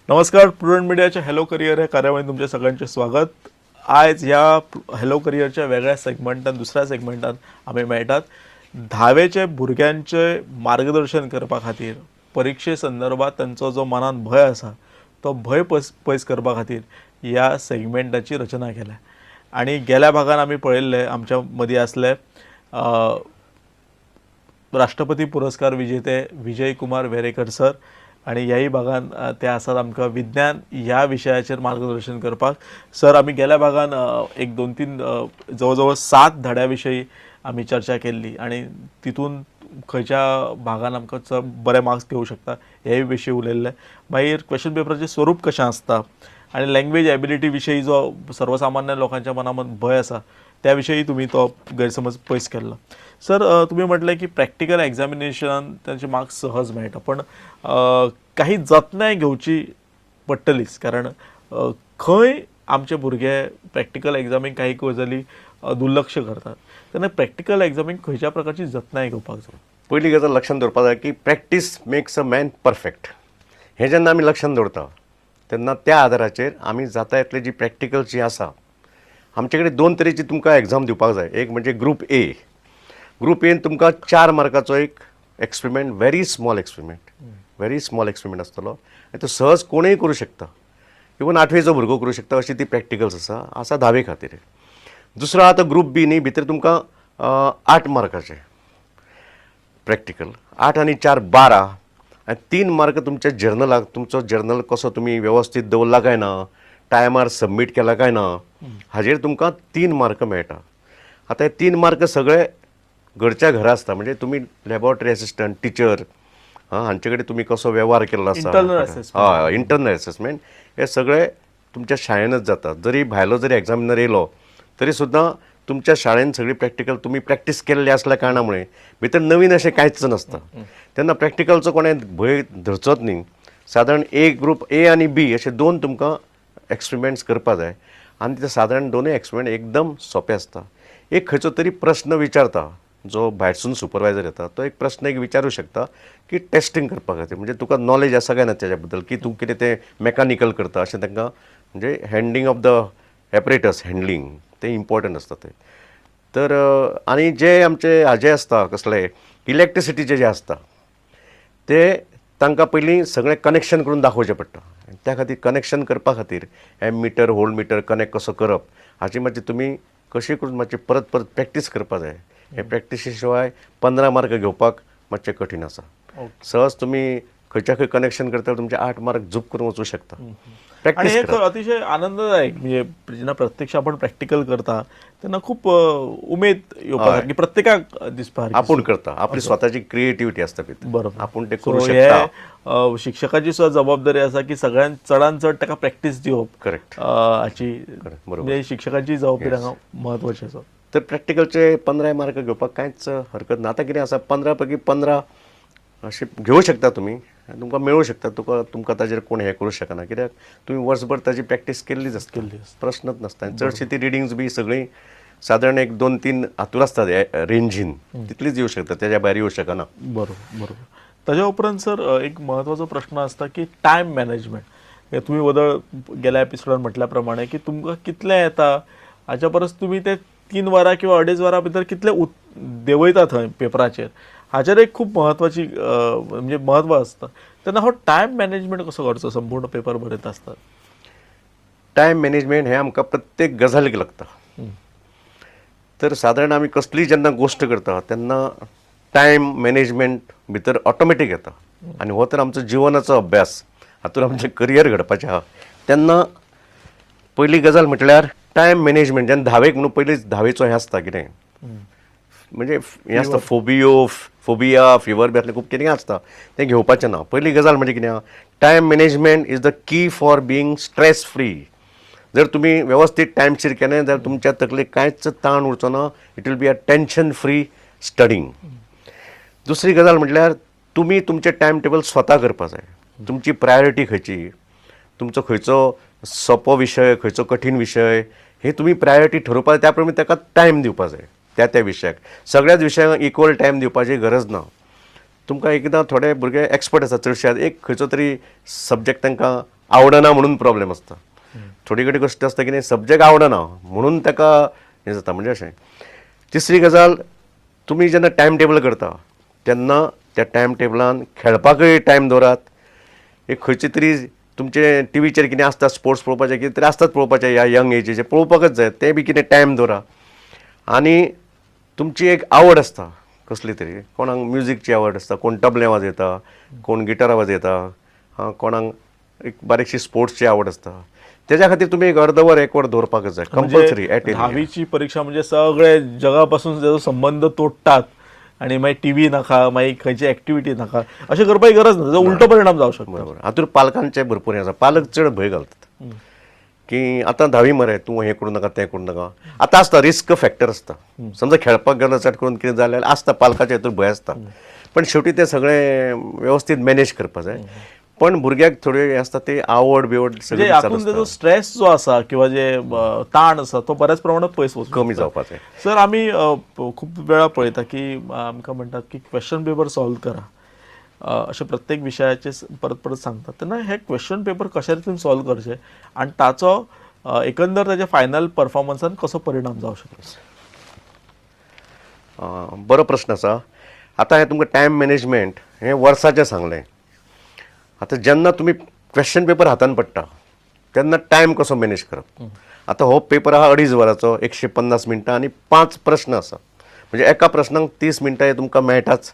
नमस्कार, प्रुडंट मिडियाच्या hello career ह्या कार्यावळीत तुमच्या सगळ्यांचे स्वागत. आयज ह्या हॅलो करिअरच्या वेगळ्या सेगमेंटान, दुसऱ्या सेगमेंटान आमी मेळटात धावेचे भुरग्यांचे मार्गदर्शन करपा खातीर. परिक्षे संदर्भात तांचो जो मनान भंय आसा तो भंय पयस पयस करपा खातीर ह्या सेगमेंटाची रचना केल्या. आनी गेल्या भागान आमी पळयल्लें, आमच्या मदीं आसले राष्ट्रपती पुरस्कार विजेते विजय कुमार वेरेकर सर आणि ह्याही भागान ते आसात आमकां विज्ञान ह्या विशयाचेर मार्गदर्शन करपाक. सर, आमी गेल्या भागान एक दोन तीन जवळ जवळ सात धड्या विशयी आमी चर्चा केल्ली आणि तितून खंयच्या भागान आमकां चड बरे मार्क्स घेवं शकता हेय विशयी उलयल्ले. मागीर क्वेश्चन पेपराचें स्वरूप कशें आसता आणि लँग्वेज एबिलिटी विशयी जो सर्वसामान्य लोकांच्या मनात भंय आसा त्या विशयी तुमी तो गैरसमज पयस केल्लो. सर, तुमी म्हटलें की प्रॅक्टिकल एग्जामिनेशनान तांचे मार्क्स सहज मेळटा, पण काही जतनाय घेवची पडटलीच, कारण खंय आमचे भुरगे प्रॅक्टिकल एग्जामीक काही गजाली दुर्लक्ष करतात. तेन्ना प्रॅक्टिकल एग्जामीक खंयच्या प्रकारची जतनाय घेवपाक जाय? पयली गजाल लक्षांत दवरपा जाय की practice makes a man perfect. हें जेन्ना आमी लक्षांत दवरता तेन्ना त्या आदाराचेर आमी जाता इतली जी प्रॅक्टिकल जी आसा, आमचे कडेन दोन तरेची तुमकां एग्जाम दिवपाक जाय. एक म्हणजे ग्रूप ए. ग्रूप एन तुमकां 4 मार्काचो एक experiment, very small experiment, very small experiment आसतलो आनी तो सहज कोणूय करूं शकता, इवन आठवेचो भुरगो करूं शकता, अशी ती प्रॅक्टिकल्स आसा आसा धावे खातीर. दुसरो आतां ग्रूप बी न्ही, भितर तुमकां 8 मार्काचे प्रॅक्टिकल, 8 आनी 4 12 आनी 3 मार्क तुमच्या जर्नलाक. तुमचो जर्नल कसो तुमी वेवस्थीत दवरला काय ना, टायमार सबमीट केला काय ना, हाजेर तुमकां 3 मार्क मेळटा. आतां हे 3 मार्क सगळे घरच्या घरा आसता, म्हणजे तुमी लॅबोरेटरी असिस्टंट, टिचर हां, हांचे कडेन तुमी कसो वेव्हार केल्लो आसा. Internal assessment. हय, इंटरनल एसेसमेंट हे सगळे तुमच्या शाळेनच जाता. जरी भायलो जरी एग्जामिनर येयलो तरी सुद्दां तुमच्या शाळेन सगळी प्रॅक्टिकल तुमी प्रॅक्टीस केल्ली आसल्या कारणामुळे भितर नवीन अशें कांयच नासता. तेन्ना प्रॅक्टिकलचो कोणें भंय धरचोच न्ही. सादारण ए ग्रूप ए आनी बी अशे दोन तुमकां एक्सपेरिमेंट्स करपा जाय आनी ते सादारण दोनूय एक्सपेरिमेंट एकदम सोंपे आसता. एक खंयचो तरी प्रस्न विचारता, जो भायरसून सुपरवायजर येता तो एक प्रस्न एक विचारूं शकता की टेस्टिंग करपा खातीर, म्हणजे तुका नॉलेज आसा काय ना तेज्या बद्दल, की तूं कितें तें मॅकानिकल करता अशें तांकां. म्हणजे handling of the apparatus, handling तें इम्पॉर्टंट आसता तें. तर आनी जे आमचे हाजे आसता, कसले इलेक्ट्रिसिटीचे जे आसता, ते तांकां पयलीं सगळें कनेक्शन करून दाखोवचें पडटा. आनी त्या खातीर कनेक्शन करपा खातीर ammeter, voltmeter connect कसो करप हाची मातशी तुमी कशी करून मातशी परत परत प्रॅक्टीस करपा जाय. हे प्रॅक्टिसी शिवाय 15 मार्क घेवपाक मातशें कठीण आसा. सहज तुमी खंयच्या खंय कनेक्शन करता, तुमचे 8 मार्क झूप करून वचूं शकता. आणि प्रॅक्टीस हे करा. अतिशय आनंददायक, म्हणजे जेन्ना प्रत्यक्ष आपण प्रॅक्टिकल करता तेन्ना खूप उमेद येवपा सारकी प्रत्येकाक दिसपा सारकी. आपूण करता, आपली स्वताची क्रिएटिविटी आसता भितर. आपूण ते करूं So शकता. हे शिक्षकाची सुद्धा जबाबदारी आसा की सगळ्यात चडान चड ताका प्रॅक्टीस दिवप. हाची म्हणजे शिक्षकांची जबाबदारी हांगा म्हत्वाची आसा. तर प्रॅक्टिकलचे 15 मार्क घेवपाक कांयच हरकत ना. आतां कितें आसा, 15 पैकी 15 अशें घेवं शकता तुमी आनी तुमकां मेळूं शकता. तुका तुमकां ताजेर कोण हें करूं शकना, कित्याक तुमी वर्सभर ताजी प्रॅक्टीस केल्लीच आसता. केल्ली आसता. प्रश्नच नासता. आनी चडशी ती रिडिंग्स बी सगळीं सादारण एक दोन तीन हातूर आसतात रेंजीन, तितलीच येवं शकता, तेज्या भायर येवं शकना. बरोबर बरोबर ताज्या उपरांत सर, एक म्हत्वाचो प्रश्न आसता की टायम मॅनेजमेंट. तुमी वदळ गेल्या एपिसोडान म्हटल्या प्रमाणे की तुमकां कितलें येता हाच्या परस तुमी ते 3 वरां किंवा अडेज वरां भितर कितले देंवयता थंय पेपराचेर, हाचेर एक खूब म्हत्वाची म्हणजे म्हत्व आसता. तेन्ना हो टायम मॅनेजमेंट कसो करचो संपूर्ण पेपर बरयता आसतना? टायम मॅनेजमेंट हें आमकां प्रत्येक गजालीक लागता. तर सादारण आमी कसलीय जेन्ना गोश्ट करता तेन्ना टायम मॅनेजमेंट भितर ऑटोमॅटीक येता आनी हो तर आमचो जिवनाचो अभ्यास, हातूंत आमचें करियर घडपाचें आहा. तेन्ना पयली गजाल म्हटल्यार टायम मॅनेजमेंट. जेन्ना धावेक म्हणून पयलींच धावेचो हें आसता, कितें म्हणजे हें आसता, फोबियो, फोबिया, फिवर बी असलें खूब कितें आसता, तें घेवपाचें ना. पयली गजाल म्हणजे कितें आहा, time management is the key for being stress free. जर तुमी वेवस्थीत टायमशीर केलें जाल्यार तुमच्या तकलेक कांयच ताण उरचो ना. It will be a tension free studying. दुसरी गजाल म्हटल्यार तुमी तुमचें टायम टेबल स्वता करपा जाय. तुमची प्रायोरिटी खंयची, तुमचो खंयचो सोंपो विशय, खंयचो कठीण विशय, हे तुमी प्रायोरिटी ठरोवपा जाय. त्या प्रमाणे ताका टायम दिवपा जाय त्या त्या विशयाक. सगळ्याच विशयांक इक्वल टायम दिवपाची गरज ना. तुमकां एकदां थोडे भुरगे एक्सपर्ट आसा, चडशे एक खंयचो तरी सब्जॅक्ट तांकां आवडना म्हणून प्रॉब्लेम आसता. थोडी कडेन कशें आसता कितें सब्जॅक्ट आवडना म्हणून ताका हें जाता. म्हणजे अशें तिसरी गजाल, तुमी जेन्ना टायम टेबल करता तेन्ना त्या टायम टेबलान खेळपाकय टायम दवरात. एक खंयची तरी तुमचे टिवीचेर कितें आसता, स्पोर्ट्स पळोवपाचें कितें तरी आसतात पळोवपाचें, ह्या यंग एजीचेर पळोवपाकच जाय, तें बी कितें टायम दवरा. आनी तुमची एक आवड आसता कसली तरी, कोणाक म्युजीकची आवड आसता, कोण तबलें वाजयता, कोण गिटार वाजयता, कोणाक एक बारीकशी स्पोर्ट्सची आवड आसता, तेज्या खातीर तुमी एक अर्द वर एक वर दवरपाकच जाय कंपल्सरी म्हणजे एट. धावीची परीक्षा म्हणजे सगळे जगापासून त्याचो संबंध तोडटात आणि मागीर टीव्ही नाका, मागीर खंयची एक्टिविटी नाका, अशें करपाची गरज ना. त्याचो उलटो परिणाम जावं शकता. बरोबर. हातूंत पालकांचें भरपूर हें आसा. पालक चड भंय घालतात की आतां धावी मरे, तूं हें करूं नाका, तें करूं नाका. आतां आसता रिस्क फॅक्टर आसता, समजा खेळपाक गेलो चड करून कितें जालें आसता, पालकाच्या हितून भंय आसता. पण शेवटी तें सगळें व्यवस्थीत मॅनेज करपा जाय. पण भुरग्याक थोड्यो हें आसता, ते आवड बिवड म्हणजे सगळी चालू हातून आसता. त्याचो स्ट्रेस जो आसा किंवा जे ताण आसा तो बऱ्याच प्रमाणात पयस वचूं कमी जावपाचें. सर, आमी खूब वेळा पळयता की आमकां म्हणटात की क्वेश्चन पेपर सॉल्व करा, अशें प्रत्येक विशयाचे परत परत सांगतात. तेन्ना हे क्वेश्चन पेपर कशा रितीन सॉल्व करचे आनी ताचो एकंदर ताच्या फायनल परफॉर्मन्सान कसो परिणाम जावं शकता? बरो प्रश्न आसा. आतां हें तुमकां टायम मॅनेजमेंट हें वर्साचें सांगलें. आतां जेन्ना तुमी क्वेश्चन पेपर हातान पडटा तेन्ना टायम कसो मॅनेज करप. आतां हो पेपर आहा 2.5 वरांचो, 150 मिनटां आनी 5 प्रश्न आसा, म्हणजे एका प्रश्नाक 30 मिनटां हे तुमकां मेळटाच.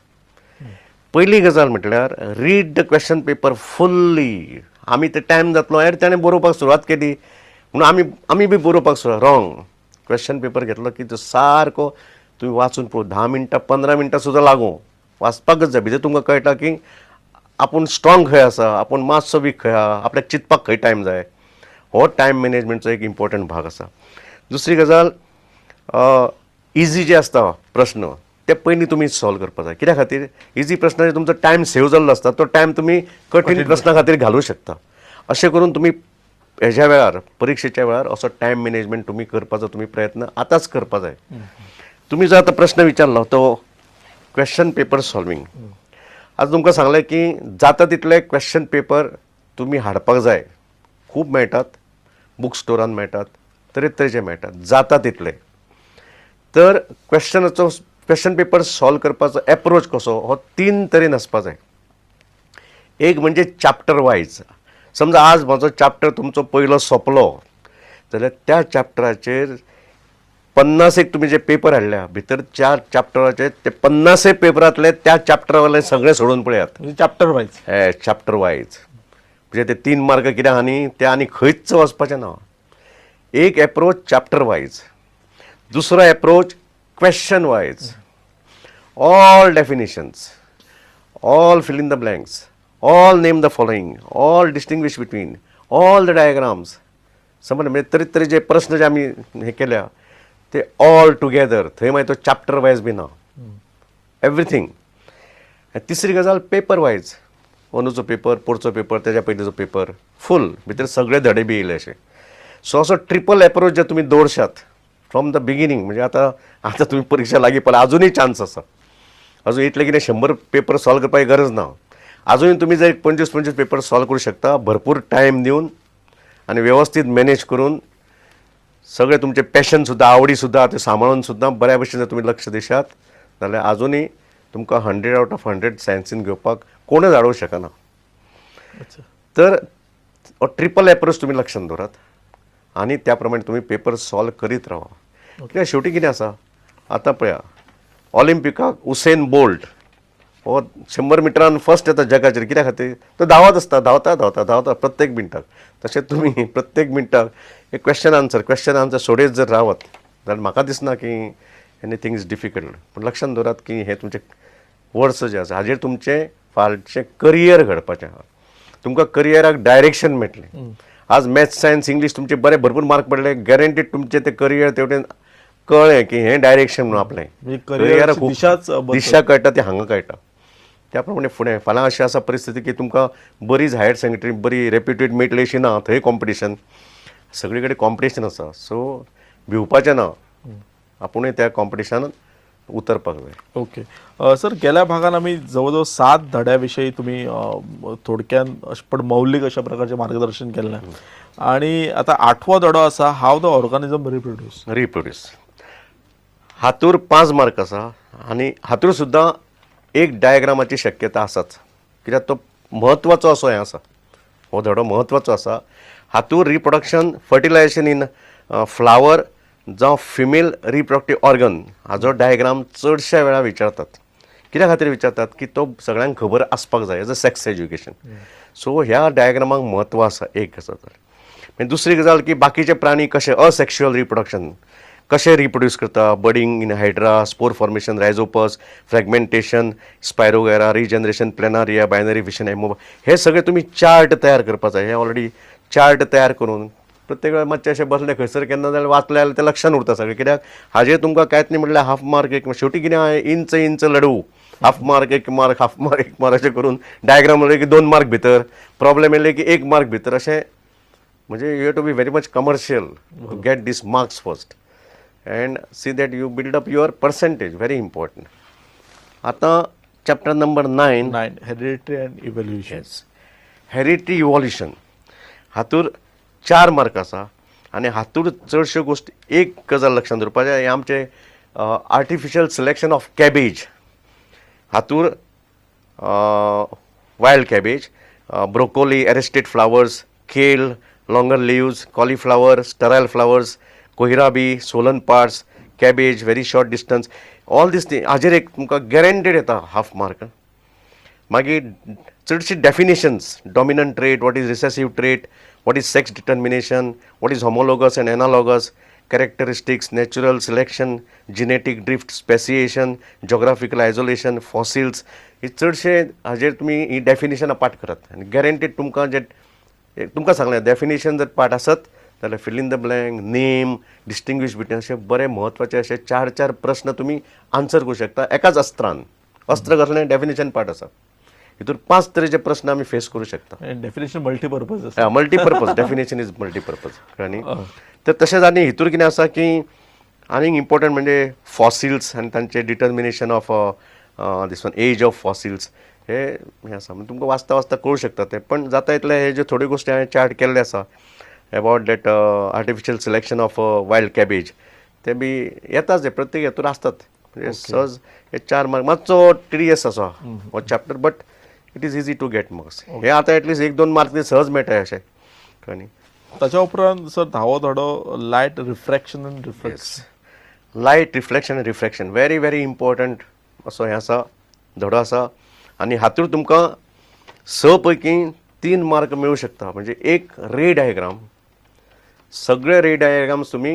पयली गजाल म्हटल्यार read the question paper fully. आमी ते टायम जातलो आनी ताणें बरोवपाक सुरवात केली म्हणून आमी बी बरोवपाक सुरवात रॉंग. क्वेश्चन पेपर घेतलो की तो सारको तुमी वाचून पळोव, 10 मिनटां 15 मिनटां सुद्दां लागूं, वाचपाकच जाय. भितर तुमकां कळटा की आपूण स्ट्रॉंग खंय आसा, आपूण मातसो वीक खंय आहा, आपल्याक चिंतपाक खंय टायम जाय. हो टायम मॅनेजमेंटचो एक इम्पॉर्टंट भाग आसा. दुसरी गजाल, इजी जे आसता प्रश्न ते पयलीं तुमी सॉल्व करपाक जाय. कित्या खातीर इजी प्रश्नाचेर तुमचो टायम सेव जाल्लो आसता, तो टायम तुमी कठीण प्रश्ना खातीर घालूं शकता. अशें करून तुमी हेज्या वेळार, परिक्षेच्या वेळार असो टायम मॅनेजमेंट तुमी करपाचो तुमी प्रयत्न आतांच करपा जाय. तुमी जो आतां प्रश्न विचारलो तो क्वेश्चन पेपर सॉल्वींग, आज तुमकां सांगलें की जाता तितले क्वेश्चन पेपर तुमी हाडपाक जाय. खूब मेळटात, बूक स्टोरान मेळटात, तरेतरेचे मेळटात, जाता तितले. तर क्वेश्चनाचो क्वेश्चन पेपर सॉल्व करपाचो एप्रोच कसो, हो 3 तरेन आसपा जाय. एक म्हणजे चॅप्टर वायज. समजा आज म्हजो चॅप्टर तुमचो पयलो सोंपलो जाल्यार त्या चॅप्टराचेर 50 एक तुमी जे पेपर हाडल्या भितर 4 चॅप्टराचे ते 50 पेपरांतले त्या चॅप्टरावयले सगळे सोडून पळयात. म्हणजे चॅप्टर वायज. हे चॅप्टर वायज म्हणजे ते 3 मार्क कितें आहा न्ही ते आनी खंयच वचपाचें ना. एक एप्रोच चॅप्टर वायज, दुसरो approach question wise, all definitions, all fill in the blanks, all name the following, all distinguish between, all the diagrams. समजलें? म्हणजे तरेतरेचे प्रश्न जे आमी हे केल्या ते ऑल टुगेदर, थंय मागीर तो चॅप्टर वायज बी ना, एवरीथींग. तिसरी गजाल पेपर वायज, अंदूचो पेपर, पोरचो पेपर, तेज्या पयलींचो पेपर फूल भितर सगळे धडे बी येयले अशे. सो असो ट्रिपल एप्रोच जर तुमी दवरशात फ्रॉम the beginning, म्हणजे आतां आतां तुमी परिक्षा लागीं पावल्या, आजुनूय चान्स आसा. अजून इतलें कितें 100 पेपर सॉल्व करपाची गरज ना. आजुनूय तुमी जर 25 25 पेपर सॉल्व करूं शकता, भरपूर टायम दिवन आनी वेवस्थीत मॅनेज करून, सगळे तुमचे पॅशन सुद्दां, आवडी सुद्दां ते सांबाळून सुद्दां बऱ्या भशेन जर तुमी लक्ष दिशात जाल्यार आजुनूय तुमकां 100 आउट ऑफ 100 सायन्सीन घेवपाक कोणच आडोवंक शकना. तर हो ट्रिपल एप्रोच तुमी लक्षांत दवरात आनी त्या प्रमाणे तुमी पेपर सॉल्व करीत रावा. कित्याक शेवटी कितें आसा, आतां पळया ऑलिंपिकाक उसेन बोल्ट हो 100 मिटरान फर्स्ट येता जगाचेर. कित्या खातीर? तो धांवत आसता, धांवता धांवता धांवता प्रत्येक मिनटाक. तशें तुमी प्रत्येक मिनटाक एक क्वेश्चन आन्सर क्वेश्चन आन्सर सोडयत जर रावत जाल्यार म्हाका दिसना की एनीथींग is difficult. पूण लक्षांत दवरात की हें तुमचें वर्स जें आसा हाजेर तुमचें फाटचें करियर घडपाचें आहा. तुमकां करियराक डायरेक्शन मेळटलें. आज मॅथ्स सायन्स इंग्लीश तुमचे बरे भरपूर मार्क पडले, गॅरंटीड तुमचें तें करियर तेवटेन कळ्ळें की हें डायरेक्शन म्हणून आपलें म्हणजे करियराची दिशाच बदलता. दिशा कळटा, ती हांगा कळटा. त्या प्रमाणे फुडें फाल्यां अशी आसा परिस्थिती की तुमकां बरीच हायर सेकंडरी बरी रेप्युटेड मेळटली अशी ना, थंय कॉम्पिटिशन, सगळी कडेन कॉम्पिटिशन आसा. सो भिवपाचें ना, आपुणूय त्या कॉम्पिटिशनान उतरपाक जाय. ओके सर, गेल्या भागान आमी जवळ जवळ सात धड्या विशयी तुमी थोडक्यान अशें पण मौलीक अशा प्रकारचें मार्गदर्शन केल्लें आनी आतां आठवो धडो आसा, how the organism reproduce. Reproduce हातूर 5 mark आसा आनी हातूर सुद्दां एक डायग्रामाची शक्यता आसाच, कित्याक तो म्हत्वाचो असो हें आसा, हो धडो म्हत्वाचो आसा. हातूर रिप्रोडक्शन, फर्टिलायझेशन इन फ्लावर जावं फिमेल रिप्रोडक्टीव ऑर्गन हाजो डायग्राम चडश्या वेळार विचारतात. कित्या खातीर विचारतात की तो सगळ्यांक खबर आसपाक जाय as a sex education. So ह्या डायग्रामाक म्हत्व आसा एक आसा तर. मागीर दुसरी गजाल की बाकीचे प्राणी कशे असेक्शुअल रिप्रोडक्शन कशे रिप्रोड्यूस करता, budding in hydra, spore formation Rhizopus, fragmentation Spirogyra, regeneration planaria, binary fission amoeba, हे सगळे तुमी चार्ट तयार करपाक जाय. हे ऑलरेडी चार्ट तयार करून प्रत्येक वेळार मातशें अशें बसलें खंयसर केन्ना जाल्यार वाचलें जाल्यार तें लक्षान उरता सगळें. कित्याक हाजेर तुमकां कांयच न्ही म्हटल्यार हाफ मार्क एक, शेवटी कितें आहा, इंच इंच लडू, हाफ मार्क एक मार्क, हाफ मार्क एक मार्क अशें करून डायग्राम म्हणलें की 2 मार्क भितर, प्रॉब्लेम येयले की 1 मार्क भितर, अशें म्हणजे you have to be very much commercial to get these marks first and see that you build up your percentage, very important. आतां chapter number 9. 9, heredity and evolution. Heredity evolution हातूर 4 mark आसा आनी हातूर चडश्यो गोश्टी एक गजाल लक्षांत दवरपाक जाय, हें आमचें आर्टिफिशियल सिलेक्शन ऑफ कॅबेज, हातूर wild cabbage, broccoli, arrested flowers, kale, longer leaves, cauliflower, sterile flowers, kohlrabi, swollen parts, cabbage, very short distance, all these thing हाजेर एक तुमकां गॅरंटेड येता हाफ मार्क. मागीर चडशी definitions, dominant trait, what is recessive trait, what is sex determination, what is homologous and analogous characteristics, natural selection, genetic drift, speciation, geographical isolation, fossils, ही चडशे हाजेर तुमी ही डेफिनेशनां पाठ करात आनी गॅरंटीड तुमकां जे तुमकां सांगलें डेफिनेशन जर पाठ आसत जाल्यार fill in the blank, name, distinguish between अशे बरे म्हत्वाचे अशे चार चार प्रस्न तुमी आन्सर करूं शकता एकाच अस्त्रान. अस्त्र कसलें? डेफिनेशन पाठ आसा, हितून 5 तरेचे प्रस्न आमी फेस करूं शकता. डेफिनेशन मल्टीपर्पज आसा. Multipurpose, definition is multipurpose. आनी तर तशेंच आनी हितूर कितें आसा की आनीक इम्पॉर्टंट म्हणजे फॉसिल्स आनी तांचे determination of this one, age of fossils, हे हें आसा. म्हणजे तुमकां वाचता वाचता कळूं शकता तें, पण जाता इतलें हे ज्यो थोड्यो गोश्टी हांवें चार्ट केल्ले आसा about that artificial selection of wild cabbage, ते बी येताच ते प्रत्येक हेतून आसतात. म्हणजे सहज हे 4 मार्क, मातसो टिडियस आसा हो chapter, but it is easy to get marks. हे आतां एटलिस्ट एक दोन मार्क ते सहज मेळटा अशें आनी ताच्या उपरांत सर धावो धडो, light refraction and reflection. Light reflection and refraction, very very important असो हें आसा, धडो आसा आनी हातूंत तुमकां 6 पैकी 3 मार्क मेळूं शकता. म्हणजे एक रे डायग्राम, सगळे रे डायग्राम्स तुमी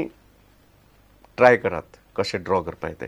ट्राय करात कशे ड्रॉ करपाक ते.